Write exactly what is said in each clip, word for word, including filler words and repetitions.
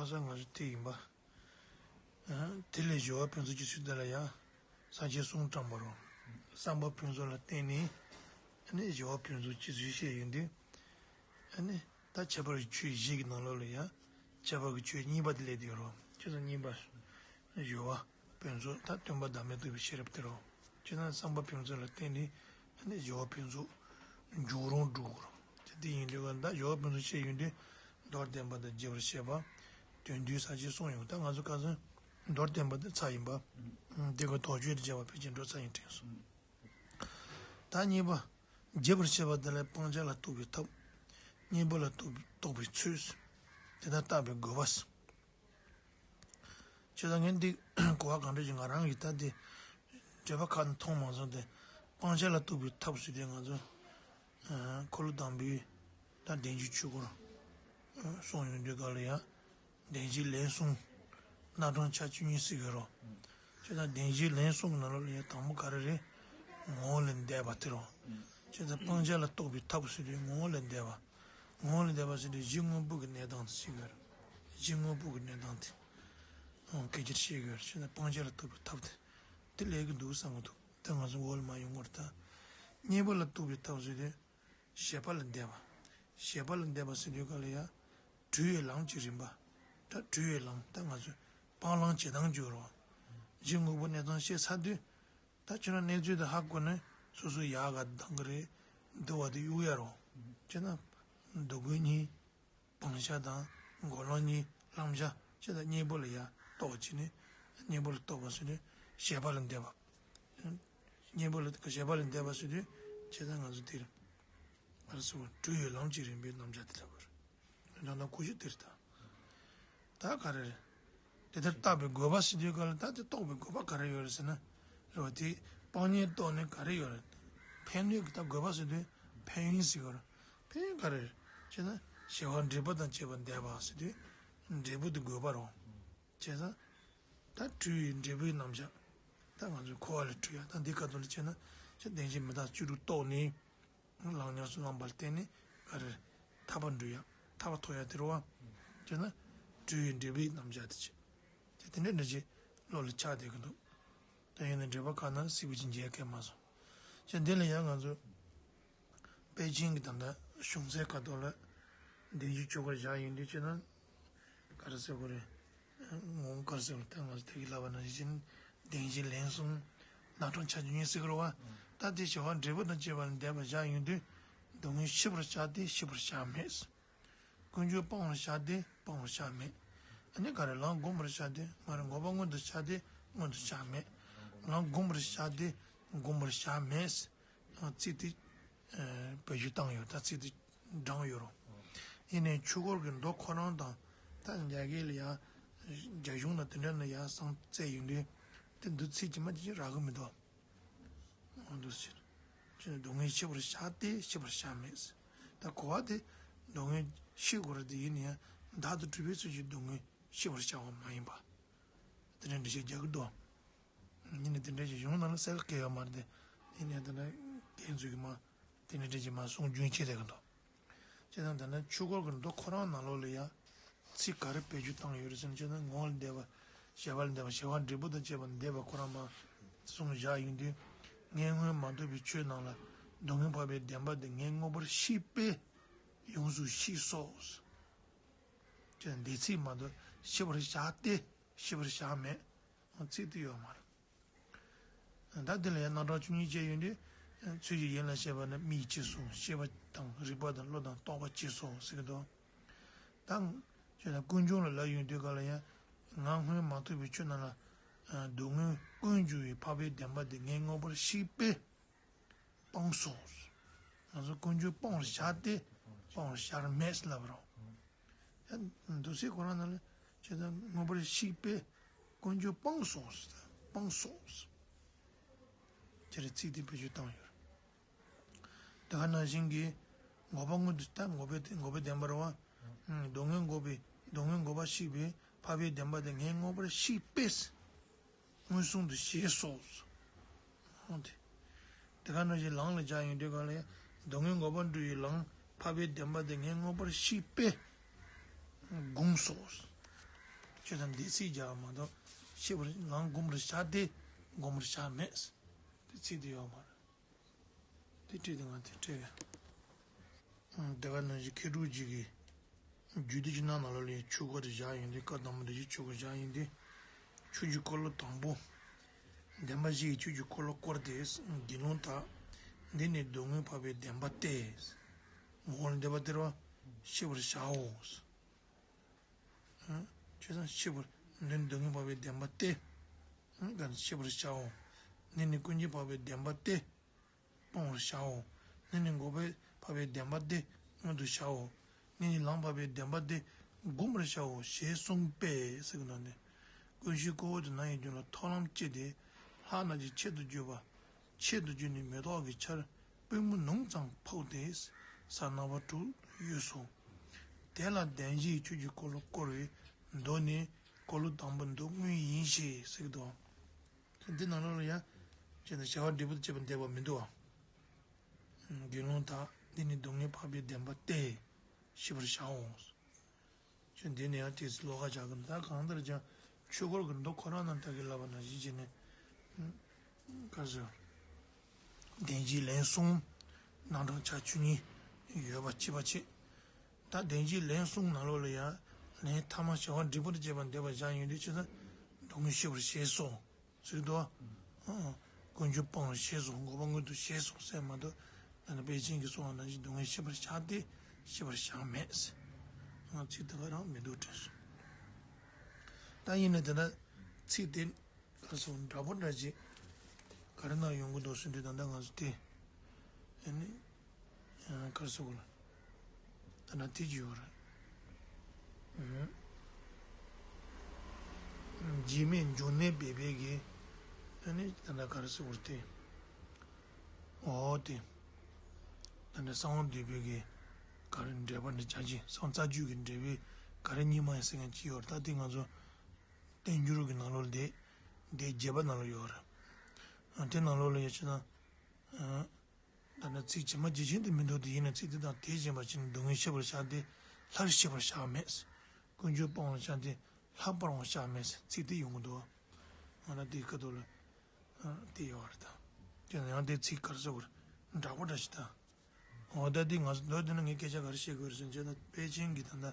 ས་ང་ཚོ་དེ་ཡིན་པ། ཨ། དེ་ལས་སྦྱོར་བ་ཕུན་ཚོགས་ཀྱི་ཚུལ་དེ་ལ་ཡང་ས་བཅད་གསུམ་དྲངས་པ་རོ། བསམ་པ་ཕུན་ཚོགས་ལ་བརྟེན་ནས་ཨ་ནི་སྦྱོར་བ་ཕུན་ཚོགས་ཀྱི་ཚུལ་བཤད་ཡོང་དུས། ཨ་ནི་ད་ཁྱད་པར་གྱི་ཆོས་བཞི་གི་ནང་ལོགས་ལ་ཡང་ཁྱད་པར་གྱི་ཆོས་གཉིས་པ་དེ་སླེབས་ཡོད་རོ། ཁྱེད་ཚོ་གཉིས་པ། སྦྱོར་བ་ཕུན་ཚོགས་ད་སྟོན་པ་བདག་མེད་རྟོགས་པའི་ཤེས་རབ་དེ་རོ། ཁྱེད་རང་བསམ་པ་ཕུན་ཚོགས་ལ་བརྟེན་ནས་ཨ་ནི་སྦྱོར་བ་ཕུན་ཚོགས་འཇུག་རུང་འགྲུབ་རོ། དེ་དེ་ཡིན་དུས་ག་ད་སྦྱོར་བ་ཕུན་ཚོགས་བཤད་ཡོང་དུས། མདོར་བསྟན་པ་དང་རྒྱས་པར་བཤད་པ། དོན་བསྡུའི་ས་བཅད་གསུམ་ཡོད། ད་ང་ཚོ་ཁ་སང་མདོར་བསྟན་པ་དེ་ཚར་ཡིན་པ། དེ་ག་དོགས་གཅོད་དང་བཅས་པ་ཕལ་ཆེར་འགྲོ་ཚར་ཡིན་དྲན་སོང་། ད་གཉིས་པ། རྒྱས་པར་བཤད་པ་དེ་ལ་སྤང་བྱ་ལ་རྟོགས་པའི་ཐབས། གཉེན་པོ་ལ་རྟོགས་པའི་རྟོགས་པའི་ཚུལ། དེ་དག་བརྟག་པའི་དགོས་པ། བྱས་ཙང་ངས་འདི་གོ་བ་གང་འདྲ་ཞིག་ང་རང་གིས་ད་དེ་འགྲེལ་པ་ཁག་ནས་མཐོང་མ་སོང་སྟེ། སྤང་བྱ་ལ་རྟོགས་པའི་ཐབས་ཟེར་དུས་ང་ཚོ་འཁོར་ལོ་དང་པོའི་ད་བདེན་བཞིའི་ཆོས་སྐོར་གསུངས་ཡོང་དུས་སྐབས་ལ་ཡང་བདེན་བཞི་ལན་གསུམ། རྣམ་གྲངས་ཆ་བཅུ་གཉིས་ཟེར་གྱི་རོ། བྱས་ཙང་བདེན་བཞི་ལན་གསུམ་གྱི་ནང་ལོགས་ལ་ཡང་དང་པོ་ག་རེ་རེད། ངོ་བོ་ལས་འདས་པ་དེ་རོ། བྱས་ཙང་སྤང་བྱ་ལ་རྟོགས་པའི་ཐབས་ཟེར་དུས་ངོ་བོ་ལས་འདས་པ། ངོ་བོ་ལས་འདས་པ་ཟེར་དུས་གཞི་དངོས་པོ་གི་གནས་སྟངས་དེ་ཤེས་དགོས་རེད། གཞི་དངོས་པོ་གི་གནས་སྟངས་དེ། ཨང་། སྐད་ཆ་བཤད་དགོས་རེད། བྱས་ཙང་སྤང་བྱ་ལ་རྟོགས་པའི་ཐབས་དེ། དེ་ལས་ཀྱི་འདུག་བསམ་གྱི་འདུག་ད་ང་ཚོ་འོག་ལ་མ་ཡོང་བར་ད། གཉེན་པོ་ལ་རྟོགས་པའི་ཐབས་ཟེར་དུས། བྱེད་པ་ལས་འདས་པ། བྱེད་པ་ལས་འདས་པ་ཟེར་དུས་ག་ལ་ཡ། གྲོལ་བའི་ལམ་གྱི་རིམ་པ། ད་གྲོལ་བའི་ལམ་ད་ང་ཚོས་སྤང་བླང་བྱེད་སྟངས་བརྗོད་རོགས། གཞི་དངོས་པོ་གནས་སྟངས་ཤེས་ཚར་དུས། ད་ཁྱོད་རང་གནས་ཚུལ་དེ་ཧ་གོ་ནས་སོ་སོ་ཡག་ག་འདང་གི་རེད། འདི་བ་དེ་གཡུག་ཡ་རོགས། བྱས་ན། འདུ་འགོད་གཉིས། སྤང་བྱ་དང་འགོག་ལམ་གཉིས་བླང་བྱ་བྱས་ཙང་གཉེན་པོ་ལ་ཡ་རྟོགས་བྱས་ནས། གཉེན་པོ་ལ་རྟོགས་པ་ཟེར་དུས་བྱེད་པ་ལས་འདས་པ། གཉེན་པོ་ལ་བྱེད་པ་ལས་འདས་པ་ཟེར་དུས་བྱས་ཙང་ང་ཚོ་དེར། ཨ་རེ་སོ་གྲོལ་བའི་ལམ་གྱི་རིམ་པའི་རྣམ་གཞག་དེ་ལྟ་བུར། འཇོག་ན་གོ་རྒྱུ་དེ་རེད་ད། ད་ག་རེ་རེད། དེ་ལྟར་བརྟག་པའི་དགོས་པ་ཟེར་དུས་ག་ལ་ད་དེ་རྟོགས་པའི་དགོས་པ་ག་རེ་ཡོད་རེད་ཟེར་ན། རེད་བ། དེ་སྤང་གཉེན་རྟོགས་ནས་ག་རེ་ཡོད་རེད། ཕན་གནོད་ཀྱི་ད་དགོས་པ་ཟེར་དུས་ཕན་ཡོན་ཟེར་གི་རེད། ཕན་ཡོན་ག་རེ་རེད་ཅེ་ན། བྱེད་པ་འབྲས་བུ་དང་བཅས་པ་འདས་པ་ཟེར་དུས། འབྲས་བུ་དེ་དགོས་པ་རེད། བྱས་ཙང་། ད་གྲོལ་བའི་འབྲས་བུའི་རྣམ་གཞག་ད་ང་ཚོའི་འཁོར་བ་ལས་གྲོལ་ཡ་ད་འདི་ཁ་ཐུག་ལ་བྱས་ན། ཅེ་བདེན་བཞི་མི་རྟག་བཅུ་དྲུག་རྟོགས་ནས། ལམ་ཉམས་སུ་བླངས་པ་ལ་བརྟེན་ནས་ག་རེ། ཐར་པ་འགྲུབ་ཡ། ཐར་པ་ཐོབ་ཡ་དེ་རེད་བ། བྱས་ན། གྲོལ་བའི་འབྲས་བུའི་རྣམ་གཞག་དེ་བྱས། དེ་དེ་འདྲ་འདྲ་ཅིག་བློ་ལ་ཆགས་བསྡད་ཀྱི་འདུག་ད་ཡིན་ན་འགྲེལ་པ་ཁག་ན་སྲིད་པ་ཅིག་མཇལ་མཁན་མ་སོང་། བྱས་འདི་ལ་ཡང་ང་ཚོ། དཔལ་ཆེན་གྱི་ད་ལྟ་གཞུང་ཚད་ཁ་ཐོག་ལ། བདེན་བཞིའི་ཆོས་སྐོར་བཞག་ཡོང་དུས་བྱས་ན། ག་རེ་ཟེར་དགོས་རེད། ངོ་བོ་ག་རེ་ཟེར་དགོས་རེད། ད་ང་ཚོ་ད་གིན་ལབ་པ་ནང་བཞིན། བདེན་བཞི་ལན་གསུམ། རྣམ་གྲངས་ཆ་བཅུ་གཉིས་ཟེར་གི་རེད་བ། ད་དེ་བྱེད་པ་འབྲས་བུ་དང་བཅས་པ་ལས་འདས་པ་བཞག་ཡོང་དུས། སྡུག་བསྔལ་ཤེས་པར་བྱ་སྟེ་ཤེས་པར་བྱར་མེད། ཀུན་འབྱུང་སྤང་བར་བྱ་སྟེ་སྤང་བར་བྱར་མེད། ཨ་ནི་ག་རེ། ལམ་བསྒོམ་པར་བྱ་སྟེ་མ་རེད། འགོག་པ་མངོན་དུ་བྱ་སྟེ་མངོན་དུ་བྱར་མེད། ལམ་བསྒོམ་པར་བྱ་སྟེ་བསྒོམ་པར་བྱར་མེད། ཚིག་དེ་བེད་སྤྱོད་བཏང་ཡོད། ད་ཚིག་དེ་བགྲངས་ཡོད་རུང་། ཡིན་ནའི་ཆོས་སྐོར་གྱི་མདོ་ཁོ་རང་དང་། ད་རྒྱ་སྐད་ལ་ཡ། རྒྱ་གཞུང་ན་དེ་འདྲ་ན་ཡ་གསང་བཙལ་ཡོང་དུས། དེ་འདི་ཚིག་ཅིག་མ་ཅིག་རག་གི་མི་འདུག་འོ་འདུག་ཟེར། ཅེ་ན་སྡུག་བསྔལ་ཤེས་པར་བྱ་སྟེ་ཤེས་པར་བྱར་མེད། ད་གོ་བ་དེ། སྡུག་བསྔལ་ཤེས་དགོས་རེད་དེ་ཡིན་ན་ཡང་བདག་ཏུ་གྲུབ་པའི་ཚུལ་གྱིས་སྡུག་བསྔལ་ཤེས་པར་བྱ་བ་མ་ཡིན་པ། དེ་འདྲ་འགྲེལ་བཤད་རྒྱག་གི་འདུག་ཡིན་ནའི་དེ་འདྲ་ཞིག་གཞུང་ནང་ལ་གསལ་ཁ་གང་ཡང་ཡོད་མ་རེད་དེ། ཡིན་ནའི་དེ་འདྲ་དེ་ཚོ་གིས་མ། དེ་འདྲ་འདྲ་ཞིག་མ་གསུང་རྒྱུན་ཆད་བསྡད་ཀྱི་འདུག་བྱས་ཙང་ད་ནི་ཆོས་སྐོར་གྱི་མདོ་ཁོ་རང་ནང་ལོགས་ལ་ཡང་ཚིག་ག་རེ་བེད་སྤྱོད་བཏང་ཡོད་རེད་ཟེར་ན། བྱས་ན་ངོ་བོ་ལས་འདས་པ། བྱེད་པ་ལས་འདས་པ། བྱེད་པ་འབྲས་བུ་དང་བཅས་པ་འདས་པ་ཁོ་རང་མ་གསུངས་བཞག་ཡོང་དུས། ངས་སྔོན་མ་ཐོས་པའི་ཆོས་རྣམས་ལ་སྡུག་བསྔལ་འཕགས་པའི་བདེན་པ་དེ་ངས་མངོན་པར་ཤེས་པས་ཡོངས་སུ་ཤེས་སོ། ཅེ་ན་འདས་ཚིག་མ་གཏོགས་ཤེས་པར་བྱ་སྟེ་ཤེས་པར་བྱར་མེད། ཚིག་དེ་ཡོད་མ་རེད། ད་དེ་ལ་ཡང་རྣམ་གྲངས་བཅུ་གཉིས་བཅས་ཡོད་དུས། ཚུལ་གྱིས་ཡིད་ལ་བྱེད་པ་ནི་མིག་གིས་གཟུང་ཤེས་པ་དང་རིག་པ་དང་བློ་དང་རྟོག་པ་གཅིག་སོ་ཟེར་གྱི་འདུག་ད་ཅེ་ན་ཀུན་འབྱུང་ལ་ལབ་ཡོང་དུས་ག་ལ་ཡང་། ང་སྔོན་མ་ཐོས་པའི་ཆོས་རྣམས་ལ། སྡུག་བསྔལ་ཀུན་འབྱུང་བའི་འཕགས་པའི་བདེན་པ་དེ་ངས་མངོན་པར་ཤེས་པས། སྤངས་སོ། ང་ཚོ་ཀུན་འབྱུང་སྤང་བར་བྱ་སྟེ་སྤང་བར་བྱར་མེད་ལབ་རོ། ཡང་འདུ་བྱེད་ཁོ་རང་ནང་ལ་ཅེ་ན་མངོན་པར་ཤེས་པས་ཀུན་འབྱུང་སྤངས་སོ། སྤངས་སོ། ཅེ་རེ་ཚིག་དེ་བེད་སྤྱོད་བཏང་ཡོད། དེ་ག་ནང་བཞིན་གྱི་འགོག་པ་མངོན་དུ་ད་འགོག་པའི་འགོག་པའི་བདེན་པ་རེད་བ། སྡུག་བསྔལ་འགོག་པའི་སྡུག་བསྔལ་འགོག་པ་ཤེས་པའི་འཕགས་པའི་བདེན་པ་དེ་ངས་མངོན་པར་ཤེས་པས། མངོན་སུམ་དུ་ཤེས་སོ། འོ་དེ། དེ་ག་ནང་བཞིན་ལམ་ལ་སྦྱར་ཡོང་དུས་ག་ལ་ཡང་སྡུག་བསྔལ་འགོག་པར་འགྲོ་བའི་ལམ་འཕགས་པའི་བདེན་པ་དེ་ངས་མངོན་པར་ཤེས་པས། བསྒོམས་སོ། ཁྱོད་ཚོ་འདི་ཚིག་རྒྱག་མ་གཏོགས་ཤེས་པར་ལམ་བསྒོམ་པར་བྱ་སྟེ་བསྒོམ་པར་བྱ་མེད། དེ་ཚིག་དེ་ཡོད་མ་རེད། དེ་བྲིས་དེ་ང་དེ་བྲིས་ཡོད། དེ་ག་ནང་བཞིན་མཁས་གྲུབ་རྗེ་གི་རྒྱུད་སྡེ་བཅུ་ནང་ལ་ལ་ཡང་ཆོས་སྐོར་དེ་བཞག་ཡིན་དུས། བཀའ་དང་པོ་འདི་བཞིན་ཆོས་སྐོར་བཞག་ཡིན་དུས། ཆོས་ཀྱི་འཁོར་ལོ་དང་པོ། བདེན་པ་བཞི་ཡི་ཆོས་ཀྱི་འཁོར་ལོ་བསྐོར་ཏེ། དགེ་སློང་དག་འདི་ནི་སྡུག་བསྔལ་འཕགས་པའི་བདེན་པ་སྟེ། ངོ་བོ་ལ་འདོད་པ་སྟེར་བ་ཤེས་པར་བྱའོ། ཁྱེད་ཚང་ཤེས་པར། འདི་ནི་སྡུག་བསྔལ་འཕགས་པའི་བདེན་པ་སྟེ། ག་ནི་ཤེས་པར་བྱའོ། འདི་ནི་ཀུན་འབྱུང་འཕགས་པའི་བདེན་པ་སྟེ། སྤང་བར་བྱའོ། འདི་ནི་འགོག་པའི་འཕགས་པའི་བདེན་པ་སྟེ་མངོན་དུ་བྱའོ། འདི་ནི་ལམ་འཕགས་པའི་བདེན་པ་སྟེ་བསྒོམ་པར་བྱའོ་ཞེས་གསུངས་པས་ཟེར་གི་འདུག་ནི། ཀུན་གཞི་ཀོ་བོ་དེ་ན་ཡི་རྒྱུད་ལ་མཐོང་ལམ་སྤྱི་དེ་ལྷག་ན་གྱི་ཆེད་དུ་བརྗོད་པ། ཆེད་དུ་བརྗོད་ནི་མེ་ཏོག་གི་ཆར་པུས་མོ་ནུབ་ཙམ་ཕོག་སྟེ་ས་རྣམ་པ་དྲུག་ཡོད་སོ། དེ་ལ་བདེན་བཞིའི་ཆོས་ཀྱི་འཁོར་ལོ་བསྐོར་བའི་མདོ་ནི་འཁོར་ལོ་དང་པོའི་མདོ་དངོས་ཡིན་ཞེས་ཟེར་གི་འདུག་འདི་ནང་ལོགས་ལ་ཡང་ཅེས་ན་བྱ་བ་འབྲས་བུ་དང་བཅས་པ་འདས་པ་མི་འདུག་བ། དགེ་སློང་དག་འདི་ནི་སྡུག་བསྔལ་འཕགས་པའི་བདེན་པ་སྟེ། ཤེས་པར་བྱའོ། ཅེས་འདི་ནི་ཡང་དེས་ལོགས་ཀ་བྱ་གི་ད་གང་ལྟར་ཀྱང་ཆོས་འཁོར་གྱི་མདོ་ཁོ་རང་རྣམས་དག་གིས་ལབ་པ་ནང་བཞིན་བྱས་ནས། ག་ཟེར། བདེན་བཞིའི་ལན་གསུམ། རྣམ་གྲངས་ཆ་བཅུ་གཉིས་ཡོད་པ་གཅིག་པ་བྱས། ད་བདེན་བཞིའི་ལན་གསུམ་ནང་ལོགས་ལ་ཡང་ལན་ཐ་མ་བྱ་བ་འབྲས་བུ་དང་བཅས་པ་འདས་པ་བཞག་ཡོང་དུས་ཅི་ན་སྡུག་བསྔལ་ཤེས་པར་བྱས་སོ། ཟེར་དུས། ཀུན་འབྱུང་སྤང་བར་བྱས་སོ། འགོག་པ་མངོན་དུ་བྱས་སོ་ཟེར་མ་གཏོགས། ད་ནི་དཔེ་ཅན་གྱིས་གསུངས་པ་ནང་བཞིན་སྡུག་བསྔལ་ཤེས་པར་བྱ་སྟེ་ཤེས་པར་བྱ་མེད་ཟེར། ཚིག་དེ་ག་རང་མི་འདུག་དྲན་སོང་། ད་ཡིན་ན་དེ་ན་ཚིག་དེ། ག་རེ་ཟེར། འདྲ་པོ་འདྲ་ཅིག་ག་རེ་ན་ཡོང་གི་འདུག་ཟེར་དུས། ད་ལྟ་ང་ཚོ་དེ་ཨ་ནི་ག་རེ་ཟེར་དགོས་ལ། ད་ལྟ་དེ་ཅིག་ཡོད་རེད། རྗེས་མའི་འབྱུང་གནས་སྦས་པའི་གི་ཨ་ནི་ད་ལྟ་ག་རེ་ཟེར་དགོས་རེད་དེ། འོ་དེ། ད་ལྟ་གསང་བ་འདུས་པའི་གི་ག་རེ་འགྲེལ་པ་འདྲ་ཅིག་གསང་རྩ་རྒྱུད་ཀྱི་འགྲེལ་པའི་ག་རེ་རྙིང་མ་ཡིན་ཟེར་མཁན་ཅིག་ཡོད་རེད། ད་དེ་ང་ཚོ། བསྟན་འགྱུར་གྱི་ནང་ལོགས་ལ་དེ། དེ་རྒྱས་པ་ནང་ལ་ཡོད་རེད། དེ་ནང་ལོགས་ལ་ཡ་བྱས་ན། ད་ནི་ཚིག་ཇི་མ་ཇི་བཞིན་དུ་མི་འདུག་དེ་ཡིན་ན་ཚིག་དེ་དང་དེ་བཞིན་པ་ཅིག་ནི་སྡུག་བསྔལ་ཤེས་པར་བྱ་སྟེ་སླར་ཤེས་པར་བྱ་མེད། ཀུན་འབྱུང་སྤང་བར་བྱ་སྟེ་སླར་སྤང་བར་བྱ་མེད་ཚིག་དེ་ཡོང་གི་འདུག་ང་ལ་དེའི་སྐབས་དུ་ལ། དེ་ཡོད་རེད་ད། དེ་ནི་ཡང་དེ་ཚིག་ག་རེ་ཟེར་དགོས་རེད། འདྲ་པོ་འདྲ་ཞིག་ད། འོ་ད་འདི་ང་ཚོ་མདོ་འདི་ན་ངས་སྐད་ཆ་ག་རེ་བཤད་དགོས་རེད་ཟེར་ན། དཔེ་ཅན་གྱི་ད་ལྟ་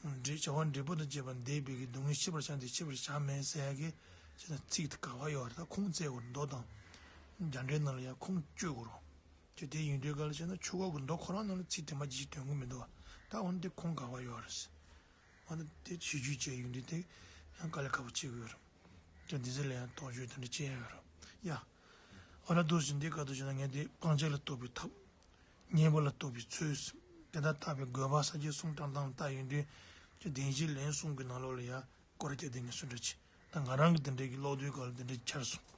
འབྲས་བྱ་བ་འབྲས་བུ་དང་བཅས་པ་འདས་པའི་གི་སྡུག་བསྔལ་ཤེས་པར་བྱ་སྟེ་ཤེས་པར་བྱ་མེད་ཟེར་ཡ་གི་ཅེས་ན་ཚིག་དེ་ག་བ་ཡོད་རེད། ད་ཁུངས་བཙལ་དགོས་རེད། མདོ་དང་རྒྱ་འགྲེལ་ནང་ལ་ཡང་ཁུངས་བཅོལ་དགོས་རེད། ཅེས་དེ་ཡིན་དུས་ག་ལ་བྱས་ན་ཆོས་འཁོར་གྱི་མདོ་ཁོ་རང་ནང་ལ་ཚིག་དེ་མ་ཅིག་དོན་གྱི་མི་འདུག་བ། ད་འོ་ན་དེ་ཁུངས་ག་བ་ཡོད་རེད་ཟེར། འོ་ན་དེ་ཞིབ་འཇུག་བྱས་ཡོང་དུས་དེ་ཡང་དཀའ་ལས་ཁག་པོ་བྱེད་དགོས་རེད། ཅེས་འདི་ཚོ་ལ་ཡང་དོགས་གཅོད་དེ་འདྲ་བྱེད་ཡ་ཡོད་རེད་ཡ། འོ་ན་འདུག་ཟིན་འདི་ག་དུ་བྱས་ན་ངས་འདི་སྤང་བྱ་ལ་གཏོགས་པའི་ཐབས། ཉེས་པ་ལ་གཏོགས་པའི་ཚུལ། དེ་དག་བརྟག་པའི་དགོས་པ་ས་བཅད་གསུམ་བཀྲམ་སྟངས་ལ་བལྟ་ཡོང་དུས་ཀྱི་བདེན་བཞིའི་ལན་གསུམ་གྱི་ནང་ལོགས་ལ་ཡང་སྐོར་ར་བརྒྱབ་བསྡད་མཁན་སུ་འདྲ་ཅིག་ད་ང་རང་གི་དེ་འདྲའི་གི་ཀློག་དུས་སྐབས་ལ་དེ་འདྲ་འཆར་སོང་།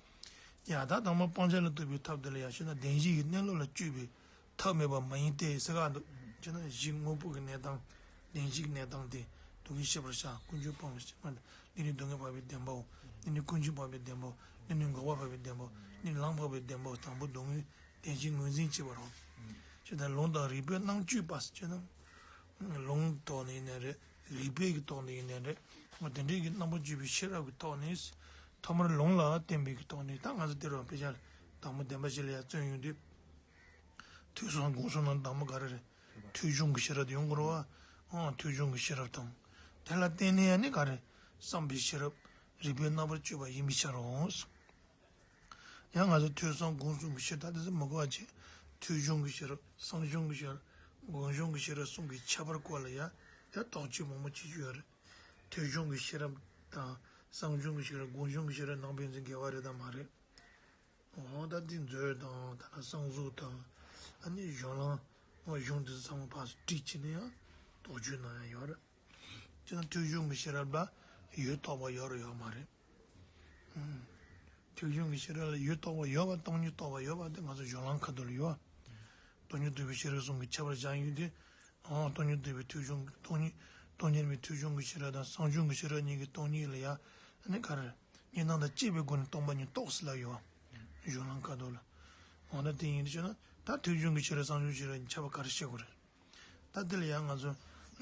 ཡ་ད་དང་པོ་སྤང་བྱ་ལ་གཏོགས་པའི་ཐབས་དེ་ལ་ཡང་བཤད་ན་བདེན་བཞི་ཡི་གནས་ལུགས་ལ་དཔྱོད་པའི་ཐབས་མེད་པ་མ་ཡིན་ཏེ་ཟེར་ག་འདུག་བྱས་ན་གཞི་དངོས་པོ་གི་གནས་སྟངས། བདེན་བཞི་གི་གནས་སྟངས་དེ་སྡུག་བསྔལ་ཤེས་པར་བྱ། ཀུན་འབྱུང་སྤང་བར་བྱ། འདི་ནི་སྡུག་བསྔལ་འཕགས་པའི་བདེན་པའོ། འདི་ནི་ཀུན་འབྱུང་འཕགས་པའི་བདེན་པའོ། འདི་ནི་འགོག་པ་འཕགས་པའི་བདེན་པའོ། འདི་ནི་ལམ་འཕགས་པའི་བདེན་པའོ། དང་པོ་སྡུག་བསྔལ་བདེན་བཞི་ངོས་འཛིན་བྱེད་པ་རོ། ཅེས་དང་ལུང་དང་རིགས་པའི་རྣམ་དཔྱོད་པ་ཟེར་ན། ལུང་གི་ཐོག་ནས་ཡིན་ནའི་རེད། རིགས་པའི་གི་ཐོག་ནས་ཡིན་ནའི་རེད། འོ་དེ་འདྲའི་གི་རྣམ་པར་དཔྱོད་པའི་ཤེས་རབ་ཀྱི་ཐོག་ནས། ཐོག་མར་ལུང་ལ་བརྟེན་པའི་གི་ཐོག་ནས་ད་ང་ཚོ་དེ་རུ་དཔེ་ཆ་དང་པོ་བདེན་པ་བཞི་ལ་ཡར་བརྩོན་ཡོང་དུས། ཐོས་བསམ་སྒོམ་གསུམ་ནང་དང་པོ་ག་རེ་རེད། ཐོས་བྱུང་གི་ཤེས་རབ་དེ་ཡོང་དགོས་རེད་བ། ཨང་། ཐོས་བྱུང་གི་ཤེས་རབ་དང་། དེ་ལ་བརྟེན་ནས་ཡང་ནི་ག་རེ། བསམ་པའི་ཤེས་རབ། རིགས་པའི་རྣམ་པར་དཔྱོད་པ་ཡིན་པའི་ཕྱིར་རོ། ཡང་ང་ཚོ་ཐོས་བསམ་སྒོམ་གསུམ་གྱི་ཤེས་རབ་དེ་ཚོ་མི་དགོས་པ་བྱས། ཐོས་བྱུང་གི་ཤེས་རབ། བསམ་བྱུང་གི་ཤེས་རབ། སྒོམ་བྱུང་གི་ཤེས་རབ་གསུམ་གྱི་ཁྱད་པར་སྐོར་ལ་ཡང་ཡང་དོགས་གཅོད་མང་པོ་བྱེད་རྒྱུ་ཡོད་རེད། ཐོས་བྱུང་གི་ཤེས་རབ་དང་། བསམ་བྱུང་གི་ཤེས་རབ། སྒོམ་བྱུང་གི་ཤེས་རབ་ནང་ཕན་ཚུན་འགལ་བ་རེད་དམ་མ་རེད། འོ་ད་འདི་མཛོད་དང་ད་ལ་གསང་གཟུགས་དང་། ཨ་ནི་གཞུང་ལམ། འོ་གཞུང་འདི་ཚོ་ཚང་མ་ཕར་ཚུར་བྲིས་བྱས་ནས་ཡང་དོགས་གཅོད་གནང་ཡ་ཡོད་རེད། ཅེས་ན་ཐོས་བྱུང་གི་ཤེས་རབ་ལ་ཡུལ་རྟོག་པ་ཡོད་རེད་ཡོད་མ་རེད། ཨུམ། ཐོས་བྱུང་གི་ཤེས་རབ་ལ་ཡུལ་རྟོག་པ་ཡོད་པ་སྟོང་ཉིད་རྟོག་པ་ཡོད་པ་དེ་ང་ཚོ་གཞུང་ལམ་ཁ་ཐུག་ལ་ཡོད། སྟོང་ཉིད་རྟོགས་པའི་ཤེས་རབ་གསུམ་གྱི་ཁྱད་པར་སྦྱང་ཡོང་དུས། ཨང་། སྟོང་ཉིད་རྟོགས་པའི་ཐོས་བྱུང་གི་སྟོང་ཉིད། སྟོང་ཉིད་རྟོགས་པའི་ཐོས་བྱུང་གི་ཤེས་རབ་དང་བསམ་བྱུང་གི་ཤེས་རབ་གཉིས་ཀྱི་སྟོང་ཉིད་ལ་ཡང་ནི་ག་རེ། གཉིས་སྣང་དང་བཅས་པའི་སྒོ་ནས་སྟོང་པ་ཉིད་རྟོགས་ཟེར་ལབ་ཡོད་པ། གཞུང་ལམ་ཁ་ཐུག་ལ། འོ་ན་དེ་ཡིན་དུས་ན་ད་ཐོས་བྱུང་གི་ཤེས་རབ་བསམ་བྱུང་ཤེས་རབ་ཁྱད་པར་ག་རེ་བཤད་དགོས་རེད། ད་དེ་ལ་ཡང་ང་ཚོ་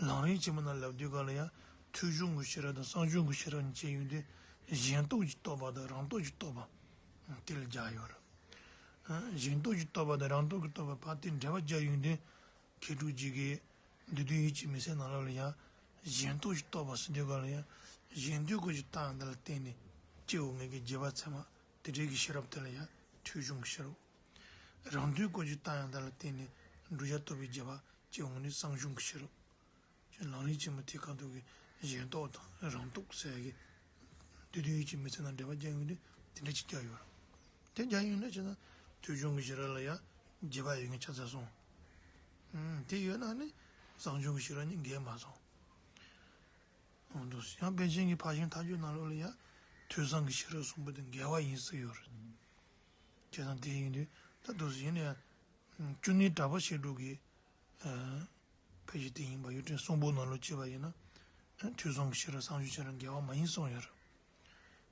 ལམ་རིམ་ཆེན་མོ་ནང་ལབ་དུས་ག་ལ་ཡང་ ཐོས་བྱུང་གི་ཤེས་རབ་དང་གསང་བྱུང་གི་ཤེས་རབ་གཉིས་ཕྱེ་ཡོང་དུས་གཞན་རྟོག་གི་རྟོག་པ་དང་རང་རྟོག་གི་རྟོག་པ་དེ་ལ་སྦྱར་ཡོད་རེད། གཞན་རྟོག་གི་རྟོག་པ་དང་རང་རྟོག་གི་རྟོག་པ་ཕར་དེ་འགྲེལ་པ་རྒྱག་ཡོང་དུས། མཁས་གྲུབ་རྗེ་གིས་བདུད་འདུལ་ཡིད་ཀྱི་མི་སེམས་ནང་ལོགས་ལ་ཡང་། གཞན་རྟོག་གི་རྟོག་པ་ཟེར་དུས་སྒང་ལ་ཡང་། གཞན་དོན་སྐོར་གྱི་རྟགས་ཡང་དག་ལ་བརྟེན་ནས་སྐྱེ་བོ་ངེད་ཀྱི་རྗེས་དཔག་ཚད་མ་དེ་འདྲའི་གི་ཤེས་རབ་དེ་ལ་ཡང་ཐོས་བྱུང་གི་ཤེས་རབ། རང་དོན་སྐོར་གྱི་རྟགས་ཡང་དག་ལ་བརྟེན་ནས་བསྒྲུབ་བྱ་རྟོགས་པའི་རྗེས་དཔག་སྐྱེ་བོ་ངེད་ཀྱི་གསང་བྱུང་གི་ཤེས་རབ། ལམ་རིམ་ཆེན་མོ་དེ་ཁ་ཐུག་གི་གཞན་རྟོག་དང་རང་རྟོག་ཟེར་ཡ་གི། བདུད་འདུལ་ཡིད་ཀྱི་མི་སེམས་ནང་འགྲེལ་པ་རྒྱག་ཡོང་དུས་དེ་འདྲ་ཅིག་རྒྱག་ཡོད་རེད། དེ་རྒྱག་ཡོང་ན་བྱས་ན་ཐོས་བྱུང་གི་ཤེས་རབ་ལ་ཡང་རྗེས་དཔག་ཡོད་མཁན་ཆགས་ཚར་སོང་། ཨུམ། དེ་ཡོད་ན་ནི་གསང་བྱུང་གི་ཤེས་རབ་གཉིས་འགལ་མ་སོང་། འོ་འདུག་སེ་ཡང་པཎ་ཆེན་གྱི་ཕར་ཕྱིན་མཐའ་དཔྱོད་ནང་ལོགས་ལ་ཡང་ཐོས་བསམ་གྱི་ཤེས་རབ་གསུམ་པོ་དེ་འགལ་བ་ཡིན་ཟེར་ཡོད་རེད། བྱས་ཙང་དེ་ཡིན་དུས་ད་འདུག་སེ་ཡིན་ན་ཡང་། ཨུམ། ཅུང་ནི་གྲགས་པ་བཤད་སྒྲུབ་ཀྱི། ཨ། ཕལ་ཆེར་དེ་ཡིན་པ་ཡོད་དྲན་གསུང་འབུམ་ནང་ལོགས་བྱས་པ་ཡིན་ན། ཨ། ཐོས་བསམ་གྱི་ཤེས་རབ་གསང་སྤྱོད་ཤེས་རབ་འགལ་བ་མ་ཡིན་གསུངས་ཡོད་རེད།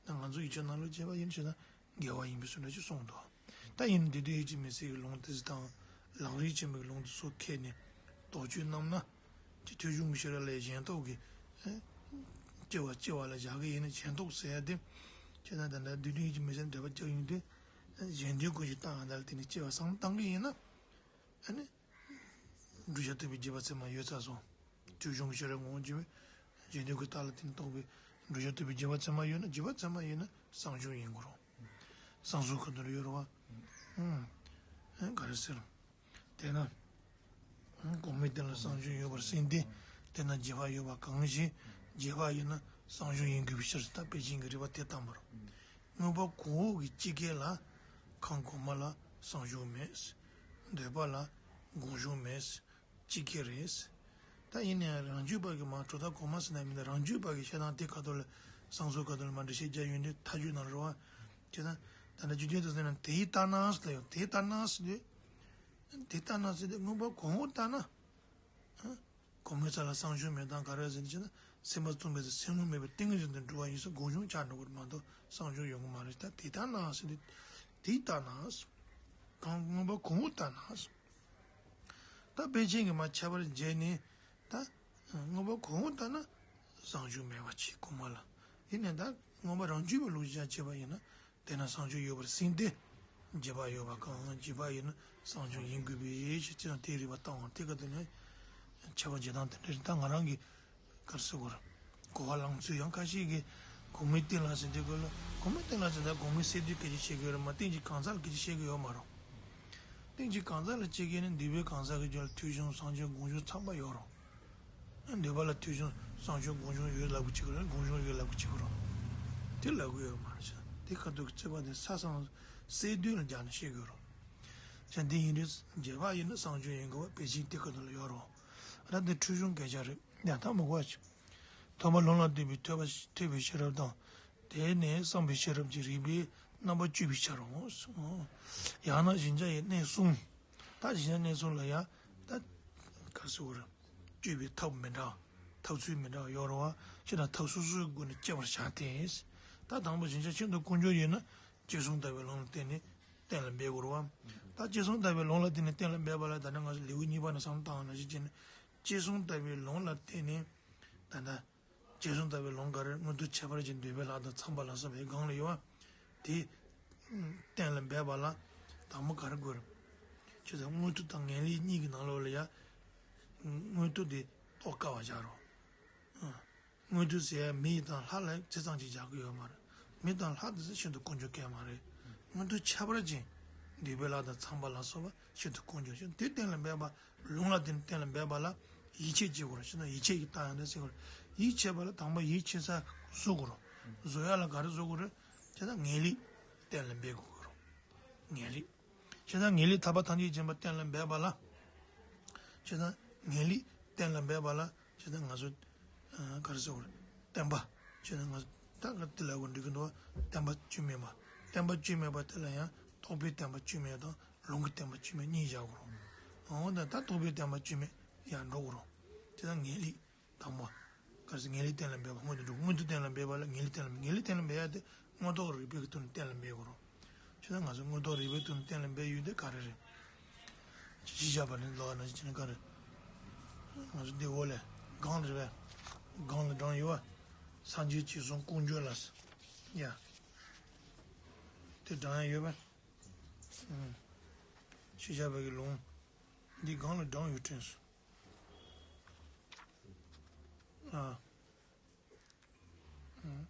ད་ང་ཚོ་ཡིག་ཆ་ནང་ལོགས་བྱས་པ་ཡིན་ན་བྱས་ན་འགལ་བ་ཡིན་པའི་བཟོ་འདྲ་ཅིག་གསུངས་འདུག་ད་ཡིན་ན་བདུད་འདུལ་ཡིད་ཀྱི་མི་སེམས་ཀྱི་ལུང་དེ་ཚོ་དང་། ལམ་རིམ་ཆེན་མོའི་ལུང་དེ་ཚོ་ཁྱེར་ནས་དོགས་གཅོད་གནང་ན། ཅི་ཐོས་བྱུང་གི་ཤེས་རབ་ལ་གཞན་རྟོག་གི། ཨ། སྐྱེ་བ་སྐྱེ་བ་ལ་བཞག་གི་ཡིན་ན་གཞན་རྟོག་ཟེར་ཡ་དེ། བྱས་ན་ད་ལྟ་བདུད་འདུལ་ཡིད་ཀྱི་མི་སེམས་འགྲེལ་པ་རྒྱག་ཡོང་དུས། གཞན་དོན་སྐོར་གྱི་རྟགས་ཡང་དག་ལ་བརྟེན་ནས་སྐྱེ་བ་བསམ་བློ་བཏང་གི་ཡིན་ན། ཨ་ནི། བསྒྲུབ་བྱ་རྟོགས་པའི་རྗེས་དཔག་ཚད་མ་ཡོད་ཚར་སོང་། ཐོས་བྱུང་གི་ཤེས་རབ་ངོ་བོ་འབྱེད་པའི་གཞན་དོན་གྱི་རྟགས་ལ་བརྟེན་རྟོགས་པའི་བསྒྲུབ་བྱ་རྟོགས་པའི་རྗེས་དཔག་ཚད་མ་ཡོད་ན་རྗེས་དཔག་ཚད་མ་ཡིན་ན་གསང་སྤྱོད་ཡིན་དགོས་རེད། གསང་སྤྱོད་ཁ་ཐུག་ལ་ཡོད་རེད་བ། ཨུམ། ཨེ་ག་རེ་ཟེར། དེས་ན། ཨུམ། གོང་མའི་རྟེན་ལ་གསང་སྤྱོད་ཡོད་པར་སེམས་ཏེ། དེས་ན་རྗེས་དཔག་ཡོད་པ་གང་ཞིག་རྗེས་དཔག་ཡིན་ན་གསང་སྤྱོད་ཡིན་དགོས་པའི་ཕྱིར་ད་པཎ་ཆེན་གྱི་རིགས་པ་དེ་བཏང་བར། མངོན་པ་གོང་འོག་གི་སྤྱི་སྐད་ལ། གང་གོང་མ་ལ་གསང་སྤྱོད་མེད། འདོད་པ་ལ་སྒོམ་བྱུང་མེད། སྤྱི་སྐད་རེད། ད་ཡིན་ནའང་རང་རྒྱུད་པ་གི་མ་གྲུབ་མཐའ་གོང་མ་ཟེར་ན་མིན་ན་རང་རྒྱུད་པ་གི་བཤད་སྟངས་དེ་ཁ་ཐུག་ལ་གསང་སྤྱོད་ཁ་ཐུག་ལ་མ་འགྲེལ་བཤད་རྒྱག་ཡོང་དུས་མཐའ་དཔྱོད་ནང་རེད་བ། བྱས་ཙང་ད་ལྟ་རྒྱུ་རྐྱེན་དུ་ཟེར་ན་དེ་ཡི་ལྟར་ན་ཟེར་ཡོད་དེ་ལྟར་ན་ཟེར་དུས། དེ་ལྟར་ན་ཟེར་དུས་མངོན་པ་གོང་འོག་ལྟར་ན། གོང་མའི་རྩ་ལ་གསང་སྤྱོད་མེད་སྟངས་ག་རེ་རེད་ཟེར་ན་བྱས་ན་སེམས་པ་བཙུན་པའི་ཚེ་སེམས་ལུགས་མེད་པའི་ཏིང་ངེ་འཛིན་དུ་འགྲོ་བ་ཡིན་ཙང་སྒོམ་བྱུང་ཆགས་འགྲོ་གི་རེད་མ་གཏོགས་གསང་སྤྱོད་ཡོང་གི་མ་རེད། ད་དེ་ལྟར་ན་ཟེར་དུས། དེ་ལྟར་ན། གང་མངོན་པ་གོང་འོག་ལྟར་ན། ད་པཎ་ཆེན་གྱིས་མར་ཁྱད་པར་འབྱེད་ནས་ད། མངོན་པ་གོང་འོག་ལྟར་ན་གསང་སྤྱོད་མེད་པ་བྱས་གོང་མ་ལ། ཡིན་ནའང་ད་མངོན་པ་རང་རྒྱུད་པའི་ལུགས་ཀྱིས་བྱས་པ་ཡིན་ན། དེས་ན་གསང་སྤྱོད་ཡོད་པར་སེམས་ཏེ། རྗེས་དཔག་ཡོད་པ་གང་རྗེས་དཔག་ཡིན་ན་གསང་སྤྱོད་ཡིན་དགོས་པའི་ཕྱིར་ཅེས་དང་དེའི་རིགས་པ་བཏང་བ་དེ་ག་དེ་ནས་ཁྱད་པར་འབྱེད་སྟངས་དེ་འདྲ་རེད། ད་ང་རང་གི་ག་རེ་ཟེར་དགོས་རེད། གོ་བ་བླངས་ཚུལ་ཡང་ཁ་ཤས་ཀྱིས་གོང་མའི་རྟེན་ལ་ཟེར་དུས་སྐབས་ལ་གོང་མའི་རྟེན་ལ་ཟེར་ད་གོང་མའི་སས་བསྡུས་སྐད་ཆ་བཤད་ཀྱི་ཡོད་རེད་མ་གཏན་གྱི་གང་ཟག་ལ་སྐད་ཆ་བཤད་ཀྱི་ཡོད་མ་རེད། གཏན་གྱི་གང་ཟག་ལ་བཤད་ཀྱི་ནི་འདུས་པའི་གང་ཟག་གི་རྒྱུད་ལ་ཐོས་བྱུང་གསང་སྤྱོད་སྒོམ་བྱུང་ཚང་མ་ཡོད་རེད། འདོད་པ་ལ་ཐོས་བྱུང་གསང་སྤྱོད་སྒོམ་བྱུང་ཡོད་ལབ་གི་བྱེད་ཀྱི་རེད། སྒོམ་བྱུང་ཡོད་ལབ་གི་བྱེད་ཀྱི་རེད། དེ་ལབ་གི་ཡོད་མ་རེད་ཤག་དེ་ཁ་ཐུག་གི་རྩོད་པ་དེ་ས་སང་སས་བསྡུས་ལ་སྦྱར་ནས་བཤད་དགོས་རེད། ཤག་འདི་ཡིན་དུས་རྗེས་དཔག་ཡིན་ན་གསང་སྤྱོད་ཡིན་དགོས་པ་པཎ་ཆེན་དེ་ཁ་ཐུག་ལ་ཡོད་རེད། ར་འདི་འཁྲུལ་གཞུང་སྐད་ཆ་རེད། ཡང་ཐ་མ་གོ་བ་ཞིག་ཐོག་མར་ལུང་ལ་ལྟོས་པའི་ཐོས་པ་ཐོས་པའི་ཤེས་རབ་དང་། དེ་ནས་བསམ་པའི་ཤེས་རབ་ཀྱི་རིགས་པས་རྣམ་པ་དཔྱོད་པའི་ཕྱིར་རོ། ཡང་ན་གཞལ་བྱ་ཡི་གནས་གསུམ། ད་གཞལ་བྱ་གནས་གསུམ་ལ་ཡང་ད་ག་རེ་ཟེར་དགོས་རེད། དཔྱོད་པའི་ཐབས་མི་འདྲ་ཐབས་ཚུལ་མི་འདྲ་ཡོད་རེད་བ། ཅི་ལྟར་ཐབས་སོ་སོའི་སྒོ་ནས་དཔྱད་པར་བྱ་སྟེ། ད་དང་པོ་གཞལ་བྱ་ཤིན་ཏུ་དཀོན་མཆོག་ཡིན་ན་དཔྱད་གསུམ་ལྟ་བུའི་ལུང་ལ་བརྟེན་ནས་གཏན་ལ་འབེབས་དགོས་རེད་བ། ད་དཔྱད་གསུམ་ལྟ་བུའི་ལུང་ལ་བརྟེན་ནས་གཏན་ལ་འབེབས་པ་ལ་ད་ལྟ་ང་ཚོ་ལེའུ་གཉིས་པ་ནས་བསམ་བློ་བཏང་བ་ནང་བཞིན་བྱས་ནས་དཔྱད་གསུམ་ལྟ་བུའི་ལུང་ལ་བརྟེན་ནས་ད་ལྟ། དཔྱད་གསུམ་ལྟ་བུའི་ལུང་ག་རེ། མངོན་མཐོ་ཁྱད་པར་ཅན་འདོད་པའི་ལྷ་དང་ཚངས་པ་ལ་སོགས་པའི་སྒང་ལ་ཡོད་པ། དེ་གཏན་ལ་འབེབས་པ་ལ་དང་པོ་ག་རེ་དགོས་རེད། ཅེས་དང་མངོན་མཐོ་དང་ངེས་ལེགས་གཉིས་ཀྱི་ནང་ལོགས་ལ་ཡ། མངོན་མཐོ་དེ་རྟོགས་དཀའ་བ་བཞག་རོགས། མངོན་མཐོ་ཟེར་ཡ་མི་དང་ལྷ་ལ་ཇི་ཙམ་ཅིག་བཞག་གི་ཡོད་མ་རེད། མི་དང་ལྷ་དེ་ཚོ་ཤིན་ཏུ་དཀོན་མཆོག་གང་མ་རེད། མངོན་མཐོ་ཁྱད་པར་ཅན་འདོད་པའི་ལྷ་དང་ཚངས་པ་ལ་སོགས་པ་ཤིན་ཏུ་དཀོན་མཆོག་ཅིག་དེ་གཏན་ལ་འབེབས་པ། ལུང་ལ་བརྟེན་ནས་གཏན་ལ་འབེབས་པ་ལ་ཡིད་ཆེས་བྱེད་དགོས་རེད། ཤེས་ན་ཡིད་ཆེས་ཀྱི་རྟགས་ཡང་དག་ཟེར་དགོས་རེད། ཡིད་ཆེས་པ་ལ་དང་པོ་ཡིད་ཆེས་ས་བཟོ་དགོས་རེད། བཟོ་ཡ་ལ་ག་རེ་བཟོ་དགོས་རེད། བྱས་ན་ངེས་ལེགས་གཏན་ལ་འབེབས་དགོས་རེད། ངེས་ལེགས། བྱས་ན་ངེས་ལེགས་ཐར་པ་ཐམས་ཅད་མཁྱེན་པ་གཏན་ལ་འབེབས་པ་ལ། བྱས་ན་ངེས་ལེགས་གཏན་ལ་འབེབས་པ་ལ། བྱས་ན་ང་ཚོ་ཨ་ག་རེ་ཟེར་དགོས་རེད། བརྟེན་པ། བྱས་ན་ང་ཚོ་ད་ག་དེ་ལ་གོ་འགྲིག་གི་འདུག་བ། བརྟེན་པ་བཅོས་མིན་པ། བརྟེན་པ་བཅོས་མིན་པ་དེ་ལ་ཡང་རྟོག་པའི་བརྟེན་པ་བཅོས་མིན་དང་། ལུང་གི་བརྟེན་པ་བཅོས་མིན་གཉིས་བཞག་དགོས་རེད། འོ་ད་ད་རྟོག་པའི་བརྟེན་པ་བཅོས་མིན་ཡར་འགྲོ་དགོས་རེད། དེ་ད་ངེས་ལེགས་དང་པོ། ག་རེ་ཟེར། ངེས་ལེགས་གཏན་ལ་འབེབས་པ་སྔོན་དུ་འགྲོ། མངོན་མཐོ་གཏན་ལ་འབེབས་པ་ལ་ངེས་ལེགས་གཏན་ལ་འབེབས། ངེས་ལེགས་གཏན་ལ་འབེབས་ཡ་དེ་མངོན་རྟོགས་རིགས་པའི་གི་ཐོག་ནས་གཏན་ལ་འབེབས་དགོས་རེད། བྱས་ན་ང་ཚོ་མངོན་རྟོགས་རིགས་པའི་ཐོག་ནས་གཏན་ལ་འབེབས་ཡུལ་དེ་ག་རེ་རེད། ཅི་ཞིག་བྱ་བ་ནི་ལོག་ན་ཅི་ནི་ག་རེ། ང་ཚོ་འདི་འོག་ལས་གང་རེད་པས། སྒང་ལ་བགྲངས་ཡོད་པ། སངས་རྒྱས་ཀྱིས་གསུངས་ཀུན་བརྗོད་ལ། ཡ། དེ་བགྲངས་ཡ་ཡོད་པ། ཨུམ། ཤེས་བྱ་བ་གི་ལུང་། འདི་སྒང་ལ་བགྲངས་ཡོད་དྲན་སོང་། ཨ། ཨུམ།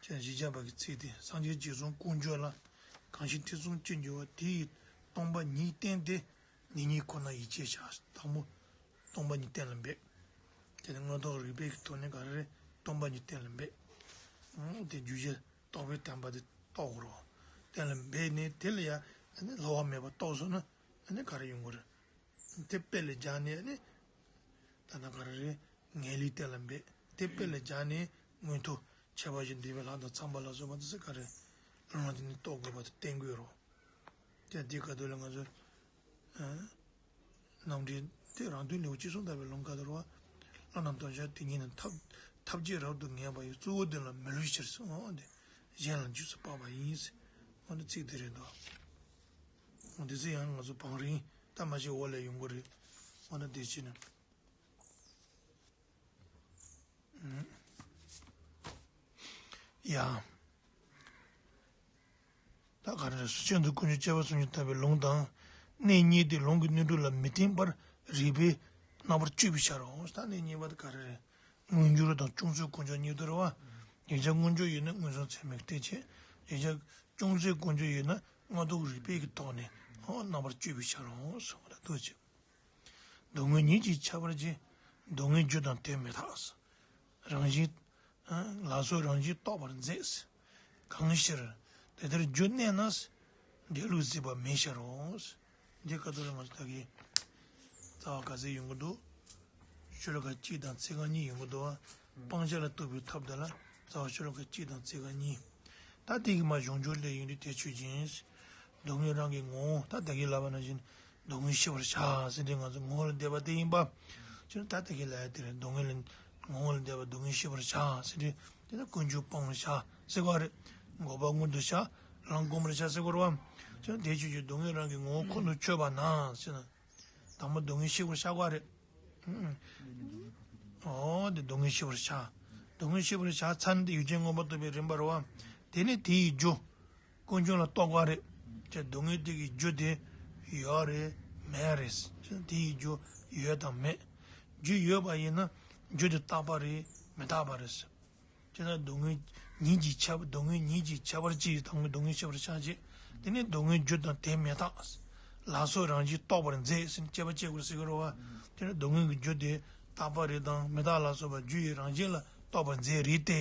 ཅེས་ཤེས་བྱ་བ་གི་ཚིག་དེ། སངས་རྒྱས་ཀྱིས་གསུངས་ཀུན་བརྗོད་ལ། གང་ཕྱིར་ཐེ་ཚོམ་ཅི་འགྱུར་བ། དེ་ཡི་སྟོང་པ་ཉིད་བསྟན་ཏེ། ནི་ཉིད་ཁོ་ན་ཡིད་ཆེས་བྱ། དང་པོ་སྟོང་པ་ཉིད་གཏན་ལ་འབེབས། དེ་ནི་མངོན་རྟོགས་རིགས་པའི་གི་ཐོག་ནས་ག་རེ་རེད། སྟོང་པ་ཉིད་གཏན་ལ་འབེབས། ཨང་། དེ་རྒྱུ་ཆ་རྟོག་པའི་བདེན་པ་དེ་རྟོགས་དགོས་རེད། གཏན་ལ་འབེབས་ནས་དེ་ལ་ཡ་ཨ་ནི་སླུ་བ་མེད་པ་རྟོགས་སོང་ན་ཨ་ནི་ག་རེ་ཡོང་གི་རེད། དེ་དཔེ་ལ་སྦྱར་ནས་ཨ་ནི་ད་ལྟ་ག་རེ་རེད། ངེས་ལེགས་གཏན་ལ་འབེབས། དེ་དཔེ་ལ་སྦྱར་ནས་མངོན་མཐོ་ཁྱད་པར་ཅན་འདུས་པའི་ལྷ་དང་ཚངས་པ་ལ་སོགས་པ་དེ་ཚོ་ག་རེ་ལུང་དེ་ནི་རྟོགས་དགོས་པ་དེ་བསྟན་དགོས་རེད། དེ་འདི་ག་དུས་ལ་ང་ཚོ་ཨ་རྣམ་འགྲེལ་དེ་རང་དོན་ལེའུ་གཅིག་གསུམ་ལྟ་བུའི་ལུང་ག་དུ་རུ་བ། བླ་ན་མཐོང་བྱ་དེ་ཉིད་ནི། ཐབས་ཐབས་ཀྱིས་རབ་ཏུ་ངེས་པ་ཡི། གཙོ་བོ་དོན་ལ་མི་བསླུ་ཕྱིར་ཟེར། འོ་དེ་གཞན་ལ་འཇུག་སུ་དཔག་པ་ཡིན་ཟེར། འོ་ན་ཚིག་དེ་རེད་འདུག་འོ་དེ་ཚོ་ཡང་ང་ཚོ་བང་རིམ་ད་མ་ཤེས་འོག་ལ་ཡོང་གི་རེད། འོ་ན་དེ་བྱས་ནས། ཡ། ད་ག་རེ་རེད། སོ་སྐྱེས་དང་དཀོན་མཆོག་སྐྱེ་བོ་སུམ་ཅུ་ལྟ་བུའི་ལུང་དང་། གནད་གཉིས་ཏེ། ལུང་གི་གནས་གྲུབ་ལ་མི་བརྟེན་པར་རིགས་པས་རྣམ་པར་དཔྱོད་པའི་ཕྱིར་རོ། ད་གནད་གཉིས་པ་དེ་ག་རེ་རེད། མངོན་གྱུར་དང་ཅུང་ཟད་དཀོན་མཆོག་གཉིས་དེ་རེད་བ། ཡིན་ཙང་མངོན་གྱུར་ཡོད་ན་མངོན་སུམ་ཚད་མའི་གཏན་ཚིགས། ཡིན་ཙང་ཅུང་ཟད་དཀོན་མཆོག་ཡོད་ན་མངོན་རྟོགས་རིགས་པའི་གི་ཐོག་ནས་ཨོ་རྣམ་པར་དཔྱོད་པའི་ཕྱིར་རོ་གསུངས་པ་ལ་ལྟོས་ཅིག་སྡུག་བསྔལ་ཉིད་ཀྱིས་ཁྱབ་པར་བྱེད། སྡུག་བསྔལ་རྒྱུ་དང་དེ་མི་རྟག་ལགས་སོ། རང་བཞིན། ལགས་སོ་རང་བཞིན་རྟོགས་པར་མཛད། གང་ཕྱིར་དེ་ལྟར་རྒྱུ་གནས་ན། འདས་ལུགས་གཟིགས་པ་མེད་ཕྱིར་རོ། འདི་ག་ཚོད་རེད། ང་ཚོ་ད་གིན་རྩ་བ་ག་ཚོད་ཡོང་གི་འདུག་ཤོ་ལོ་ཀ་གཅིག་དང་ཚིག་རྐང་གཉིས་ཡོང་གི་འདུག་བ། སྤང་བྱ་ལ་ལྟོས་པའི་ཐབས་འདི་ལ་རྩ་བ་ཤོ་ལོ་ཀ་གཅིག་དང་ཚིག་རྐང་གཉིས། ད་དེ་གི་མ་གཞུང་སྦྱོར་ལས་ཡོང་དུས་དེ་ཆོས་ཅན། སྡུག་བསྔལ་རང་གི་ངོ་བོ། ད་ད་གིན་ལབ་པ་ནང་བཞིན་སྡུག་བསྔལ་ཤེས་པར་བྱ་ཟེར་དུས་ང་ཚོ་ངོ་བོ་ལ་བལྟས་པ་དེ་ཡིན་པ། ཅི་ད་ད་གིན་ལབ་ཡ་དེ་རེད། སྡུག་བསྔལ་ལ་ངོ་བོ་ལ་བལྟས་པ་སྡུག་བསྔལ་ཤེས་པར་བྱ་ཟེར་དུས་དེ་ན་ཀུན་འབྱུང་སྤང་བར་བྱ་ཟེར་བ་རེད། འགོག་པ་མངོན་དུ་བྱ། ལམ་བསྒོམ་པར་བྱ་ཟེར་བ་རེད་བ། ཅི་དེ་ཆོས་ཅན། སྡུག་བསྔལ་རང་གི་ངོ་བོ་ཁོ་ན་ཆོད་པ་ན་ཟེར་ན། དང་པོ་སྡུག་བསྔལ་ཤེས་པར་བྱ་དགོས་རེད། ཨོ་དེ་སྡུག་བསྔལ་ཤེས་པར་བྱ། སྡུག་བསྔལ་ཤེས་པར་བྱ་ཚར་ནས་ཡུལ་ཅན་མངོན་པར་རྟོགས་པའི་རིམ་པ་རེད་བ། དེ་ནས་དེ་ཡི་རྒྱུ། ཀུན་འབྱུང་ལ་རྟོགས་པ་རེད། ཅེས་སྡུག་བསྔལ་དེ་གི་རྒྱུ་དེ་ཡོད་རེད་མེད་རེད། དེ་ཡི་རྒྱུ་ཡོད་དང་མེད། རྒྱུ་ཡོད་པ་ཡིན་ན་རྒྱུ་དེ་རྟག་པ་རེད་མི་རྟག་པ་རེད། དེ་ན་སྡུག་བསྔལ་ཉིད་ཀྱིས་ཁྱབ། སྡུག་བསྔལ་ཉིད་ཀྱིས་ཁྱབ་པར་བྱེད། དང་པོ་སྡུག་བསྔལ་ཤེས་པར་བྱ་བྱེད། དེ་ནས་སྡུག་བསྔལ་རྒྱུ་དང་དེ་མི་རྟག་ལགས་སོ་རང་བཞིན་རྟོགས་པར་མཛད་ཟེར་ནས་དཔྱད་པ་བྱེད་དགོས་ཟེར་གི་རེད་བ། དེ་ནས་སྡུག་བསྔལ་གྱི་རྒྱུ་དེ་རྟག་པ་རེད་དང་མི་རྟག་ལ་སོགས་པ་རྒྱུ་ཡི་རང་བཞིན་ལ་རྟོགས་པར་མཛད་རིགས་ཏེ།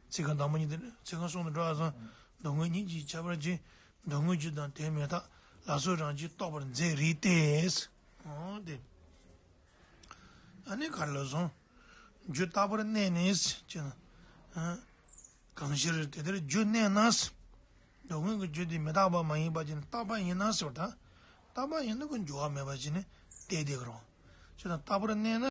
ཚིག་རྐང་དང་པོ་གཉིས་དེ་ནི་ཚིག་རྐང་གསུམ་དུ་འགྲོ་བ་སོང་། སྡུག་བསྔལ་ཉིད་ཀྱིས་ཁྱབ་པར་བྱེད། སྡུག་བསྔལ་རྒྱུ་དང་དེ་མི་རྟག་ལགས་སོ་རང་བཞིན་རྟོགས་པར་མཛད་རིགས་ཏེ། འོ་དེ། ཨ་ནི་ག་རེ་ལབ་སོང་། རྒྱུ་རྟག་པར་གནས་ནས་ཅི་ན། ཨ། གང་ཕྱིར་དེ་ལྟར་རྒྱུ་གནས་ན། སྡུག་བསྔལ་གྱི་རྒྱུ་དེ་མི་རྟག་པ་མ་ཡིན་པ་ཅི་ན་རྟག་པ་ཡིན་ན་ཟེར་བ་དང་། རྟག་པ་ཡིན་ན་ཁོ་འགྱུར་བ་མེད་པ་ཅི་ནས་བསྡད་བསྡད་ཀྱི་རེད། ཅི་ན་རྟག་པར་གནས་ན།